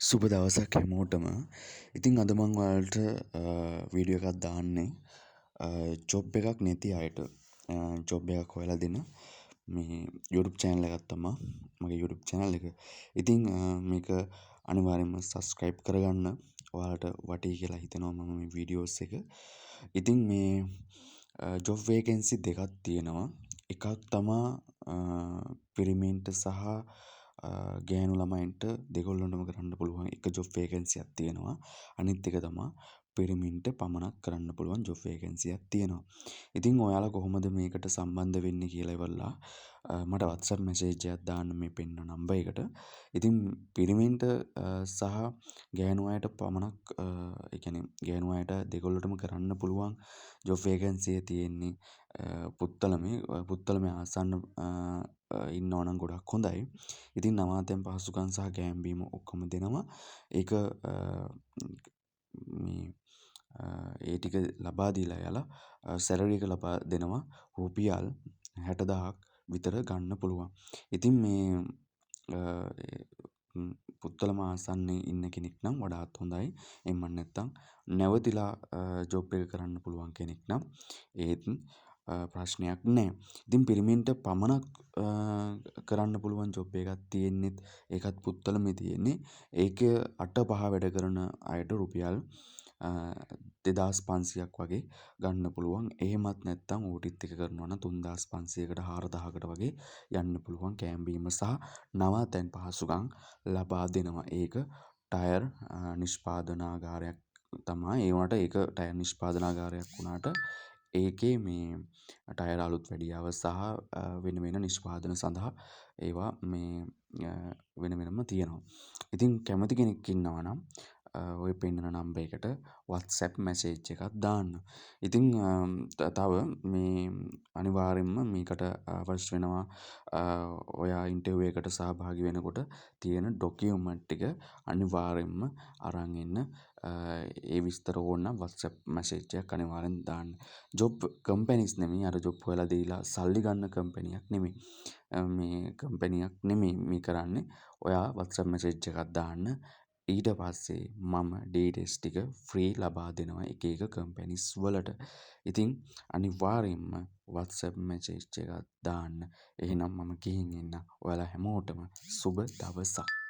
සුබ දවසක් හැමෝටම. ඉතින් අද මං ඔයාලට වීඩියෝ එකක් දාන්නේ ජොබ් එකක් නැති අයට ජොබ් එකක් හොයලා දෙන මේ YouTube channel එකක් තමා මගේ YouTube channel එක. ඉතින් මේක අනිවාර්යයෙන්ම subscribe කරගන්න, ඔයාලට වටී කියලා හිතෙනවා මම මේ වීඩියෝස් එක. ඉතින් මේ ජොබ් වේකන්සි දෙකක් තියෙනවා. එකක් තමා පිරිමින්ට සහ ගෑනු ළමයින්ට දෙගොල්ලන්ටම කරන්න පුළුවන් එක ජොබ් වේකන්සියක් තියෙනවා. අනිත් එක තමා පිරිමින්ට පමණක් කරන්න පුළුවන් ජොබ් වේකන්සියක් තියෙනවා. ඉතින් ඔයාලා කොහොමද මේකට සම්බන්ධ වෙන්නේ කියලා ඉවරලා මට WhatsApp message එකක් දාන්න මේ පෙන්නන නම්බර් එකට. ඉතින් පිරිමින්ට සහ ගෑනු අයට පමණක්, ඒ කියන්නේ ගෑනු අයට දෙගොල්ලටම කරන්න පුළුවන් ජොබ් වේකන්සි තියෙන්නේ පුත්තලමේ. පුත්තලමේ ආසන්න ඉන්නවා නම් ගොඩක් හොඳයි. ඉතින් නවාතැන් පහසුකම් සහ කෑම බීම ඔක්කොම දෙනවා. ඒක මේ ඒ ටික ලබා දීලා එයාලා සැලරි එක ලබා දෙනවා, රුපියල් 60,000ක් විතර ගන්න පුළුවන්. ඉතින් මේ පුත්තලම ආසන්නයේ ඉන්න කෙනෙක් නම් වඩාත් හොඳයි. එහෙම නැත්නම් නැවතිලා ජොබ් එක කරන්න පුළුවන් කෙනෙක් නම් ඒත් ප්‍රශ්නයක් නෑ. ඉතින් පිරිමින්ට පමණක් කරන්න පුළුවන් ජොබ් එකක් තියෙන්නෙත් ඒකත් පුත්තලමේ තියෙන්නේ. ඒක 8 5 වැඩ කරන අයට රුපියල් 2500ක් වගේ ගන්න පුළුවන්. එහෙමත් නැත්නම් ඕටිත් එක කරනවා නම් 3500කට 4000කට වගේ යන්න පුළුවන්. කෑම බීම සහ නවාතැන් පහසුකම් ලබා දෙනවා. ඒක ටයර් නිෂ්පාදනාගාරයක් තමා. ඒ වුණාට ඒක ටයර් නිෂ්පාදනාගාරයක් වුණාට ඒකේ මේ ටයර් අලුත් වැඩියාව සහ වෙන වෙන නිෂ්පාදන සඳහා ඒවා මේ වෙන වෙනම තියෙනවා. ඉතින් කැමති කෙනෙක් ඉන්නවා නම් ඔය පෙන්නන නම්බර් එකට WhatsApp message එකක් දාන්න. ඉතින් තව මේ අනිවාර්යෙන්ම මේකට අවශ්‍ය වෙනවා ඔයා ඉන්ටර්විව් එකට සහභාගී වෙනකොට තියෙන ඩොකියුමන්ට් ටික අනිවාර්යෙන්ම අරන් එන්න. ඒ විස්තර ඕන නම් WhatsApp message එකක් අනිවාර්යෙන් දාන්න. ජොබ් කම්පැනිස් නෙමෙයි, අර ජොබ් හොයලා දීලා සල්ලි ගන්න කම්පැනියක් නෙමෙයි. මේ කම්පැනියක් නෙමෙයි මේ කරන්නේ. ඔයා WhatsApp message එකක් දාන්න. ඊට පස්සේ මම ඩීටේල්ස් ටික ෆ්‍රී ලබා දෙනවා එක එක කම්පැනිස් වලට. ඉතින් අනිවාර්යෙන්ම WhatsApp message එකක් දාන්න. එහෙනම් මම ගිහින් එන්නම්. ඔයාලා හැමෝටම සුබ දවසක්.